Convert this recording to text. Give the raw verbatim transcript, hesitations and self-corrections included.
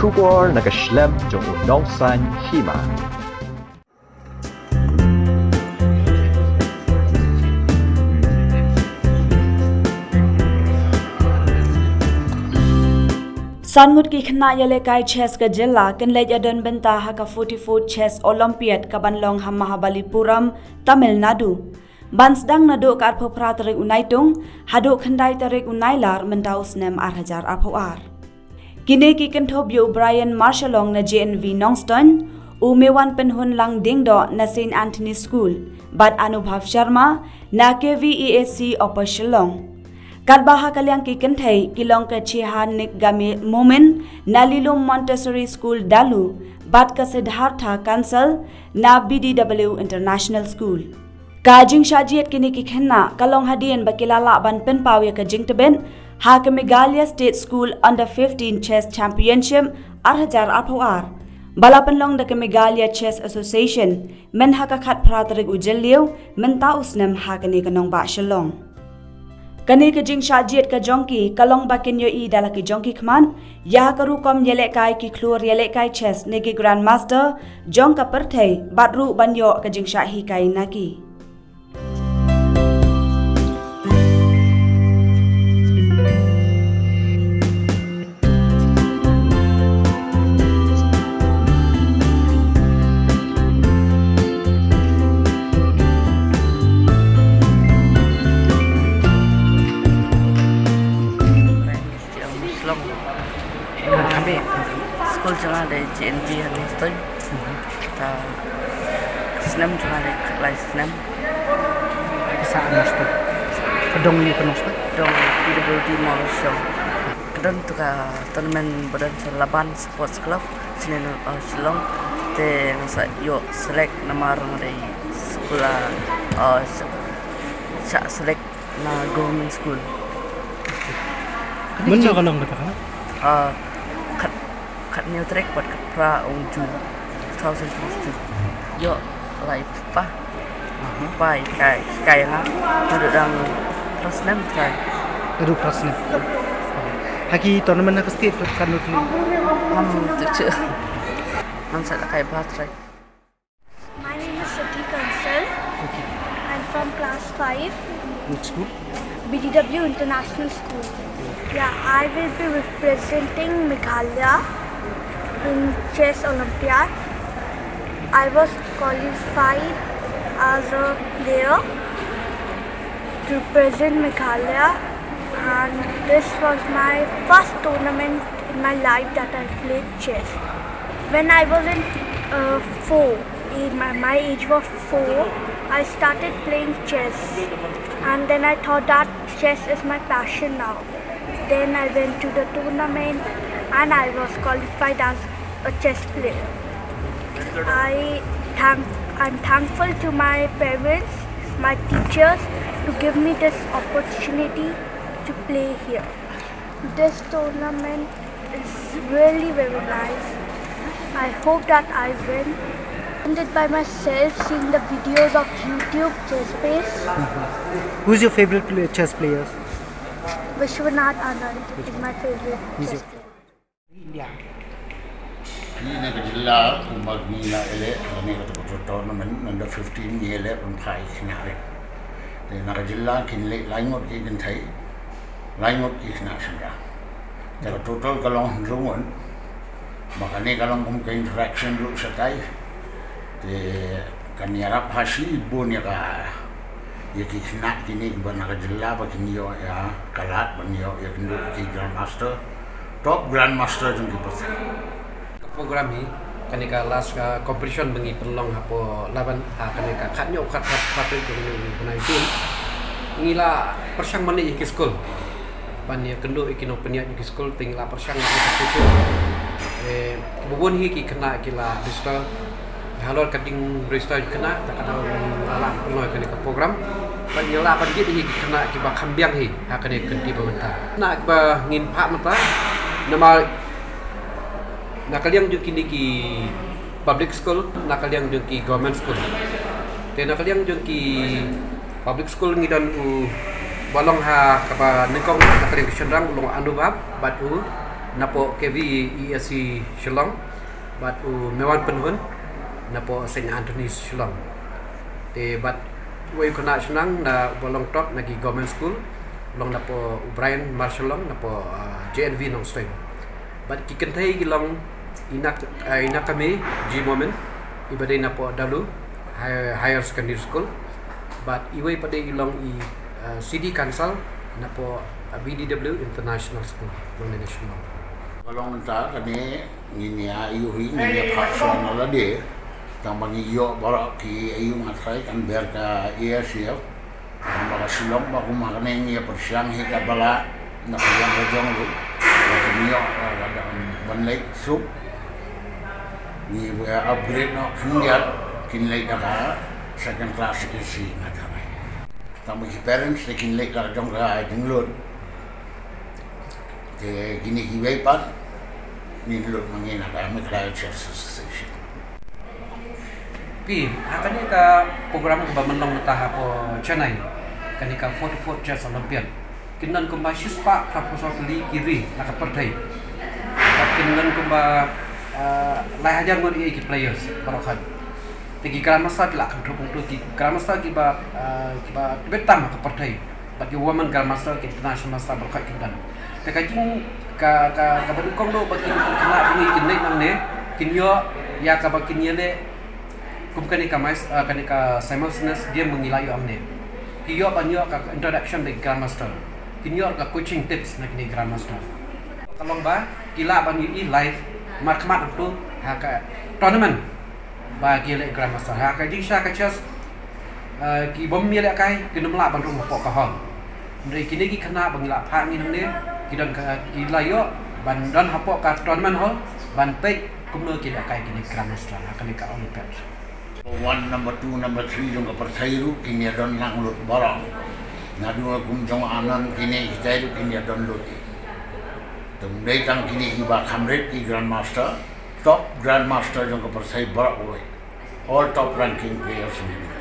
Khubor na ka shlem jong u nongsan hima. San ngut ki khynnah ïalehkai chess ka jylla kin leit ïadon bynta ha ka forty-fourth Chess Olympiad ka ban long ha Mahabalipuram, Tamil Nadu. Ban sdang naduh ka arphew phra tarik u Naitung haduh khyndai tarik u Nailar mynta u snem ar hajar arphew ar. Kine ki kynthup ïa u Brian Marshalong na J N V Nongstoiñ, u Mewan Pynhun Langdiengdoh na Saint Anthony School, bad Anubhav Sharma na K V E A C Upper Shillong. Katba ha ka liang ki kynthei ki long ka Cheha Nikgami Momin na Lilum Montessori School Dalu, bad ka Siddhartha Kansal na B D W International School. Ka jingshah jied kine ki khynnah ka long hadien ba ki la lah ban pynpaw ïa ka jingtbit ha ka Meghalaya State School Under fifteen Chess Championship ar hajar arphew ar, ba la pynlong da ka Meghalaya Chess Association, myn ha ka khatphra tarik u Jylliew mynta u snem ha kane ka nongbah Shillong. Kane ka jingshah jied ka jong ki ka long ba kin ïohi da la ki jong ki khmat ïa ka rukom ïalehkai ki khlur ïalehkai chess ne ki grandmaster jong ka pyrthei, bad ruh ban ïoh ka jingshah hikai na ki. School jong nga dei J N V Nongstoiñ. Ta snem jong nga dei khatlai snem. Sa Nongstoiñ. Ka dong ïa ka Nongstoiñ? Dong P W D Mawshong. Ka don tu ka tournament ba don sa Laban Sports Club, sini na, uh, Shillong. Te nga sa ïoh select namar nga dei sekolah, uh, sa, sa select na government school. Mano ka long kata kana? Ah, kat, kat neu trek pat kat pra ong June two thousand twenty-two. Yo, lai pa. Aha. Pa, kai, kai nga. Nado dang prasnem kai. Nado prasnem. Haki tournament na ka state flat kan nut ni. Ham tu che. Ham sa kai ba trai. My name is Sati Kansal. Okay. I'm from class five. Which school? B D W International School. Yeah, I will be representing Meghalaya in Chess Olympiad. I was qualified as a player to represent Meghalaya, and this was my first tournament in my life that I played chess. When I was in, uh, four, in my, my age was four, I started playing chess, and then I thought that chess is my passion now. Then I went to the tournament, and I was qualified as a chess player. I thank, I'm thankful to my parents, my teachers, to give me this opportunity to play here. This tournament is really very nice. I hope that I win. I learned it by myself, seeing the videos of YouTube, chess base. Who's your favorite play-, chess player? Vishwanath Anand is my favorite. He's your chess player. India. Ngi na ka jylla kumba ngi la ïaleh ha kane ka tournament under fifteen, ngi ïaleh pynphai khynnah rit. Te na ka jylla kin leh lai ngut ki kynthei, lai ngut ki khynnah shynrang. Te ka total ka long hynriew ngut. Ba kane ka long kum ka interaction ruh shatai. Te kan ïarap ha shibun ïa ka, ïa ki khynnah kine kiba na ka jylla ba kin ïoh ïa ka lad ban ïoh ïakynduh ki grandmaster, top grandmaster jong ki pyrthei. Ka program hi, kane ka last ka competition ba ngi pynlong hapoh Laban, ha kane ka khatñiew khatphra tarik jong une u bnai June. Ngi la pyrshang ban leit ïa ki skul ban ïakynduh ïa ki nongpynïaid jong ki skul, te ngi la pyrshang ïa ki coaching. Eh, kiba bun hi ki khynnah ki la register. Halor ka jing register khynnah, ta ka daw ngi la lah pynlong kane ka program. Bad ngi la ban jied hi ki khynnah kiba kham biang hi ha kane ka kynti ba mynta. Khynnah kiba ngin phah mynta, namar na ka liang jong kine ki public school, na ka liang jong ki government school. Te na ka liang jong ki public school ngi don u ba long ha kaba nyngkong na ka liang ka shynrang u long Anubhav, bad u Napoh K V E S C Shillong, bad u Mewan Pynhun napoh Saint Anthony's Shillong. Te bad wei u khynnah shnong na ba long top na ki government school, long napoh u Brian Marshall long napoh, ah, J N V Nongstoiñ. Bad ki kynthei ki long i Nak, ah, i Nakame G Momin, i ba dei napoh Dalu Higher, Higher Secondary School. Bad iwei pat de i long i, ah, C D Kansal napoh, ah, B D W International School, long na Shillong. Ka long mynta kane ngin ïa ïohi, ngin ïa phah shuwa na lade, tang ba ngi ïoh baroh ki, ïoh nga trai kan ber ka A S F. Tang ba ka Shillong ba kum ha kane ngi ïa pyrshang hi katba lah na ka liang ka jong ruh, ba kin ïoh, ah, ka dang ban leit suk. Ngi, ah, upgrade noh khyndiat, kin leit da ka second class A C nga trai. Tang ba ki parents te kin leit la ka jong ka jinglut. Te kine kiwei pat ngin lut ma ngi na ka Meghalaya Chess Association. Phi, ha kane ka program kaba mynlong mynta hapoh Chennai, kane ka forty-fourth Chess Olympiad, kin don kumba shispah phra phew saw tylli ki ri na ka pyrthei. Bad kin don kumba, ah, lai hajar ngut ïa ki players baroh khoit. Te ki grandmaster ki la kynthup hangto, ki grandmaster kiba, ah, kiba tbit tam ha ka pyrthei. Bad ki women grandmaster, ki international master baroh khoit kin don. Te ka jing, ka, ka, kaba nyngkong ruh ba ki, ki khynnah jong ngi kin leit nangne, kin ïoh ïa kaba kin ïaleh kum kane ka mais-, ah, kane ka simultaneous game ba ngi la ïoh hangne. Ki ïoh ban ïoh ka introduction da ki grandmaster. Kin ïoh ka coaching tips na kine grandmaster. Ka long ba ki lah ban ïohi live markhmat hangto ha ka tournament ba ki ïaleh grandmaster. Ha ka jingshisha ka chess, eh, ki bym ïalehkai kin ym lah ban rung hapoh ka hall. Hynrei kine ki khynnah ba ngi la phah ngi nangne, ki don ka, ki la ïoh ban don hapoh ka tournament hall ban peit kumno ki lehkai kine grandmaster ha kane ka Olympiad. Number one, number two, number three jong ka pyrthei ruh kin ïa don lang lut baroh. Naduh kum jong Anand kine kitai ruh kin ïa don lut. Te ym dei tang kine kiba kham rit ki grandmaster, top grandmaster jong ka pyrthei baroh kawei. All top ranking players in the world.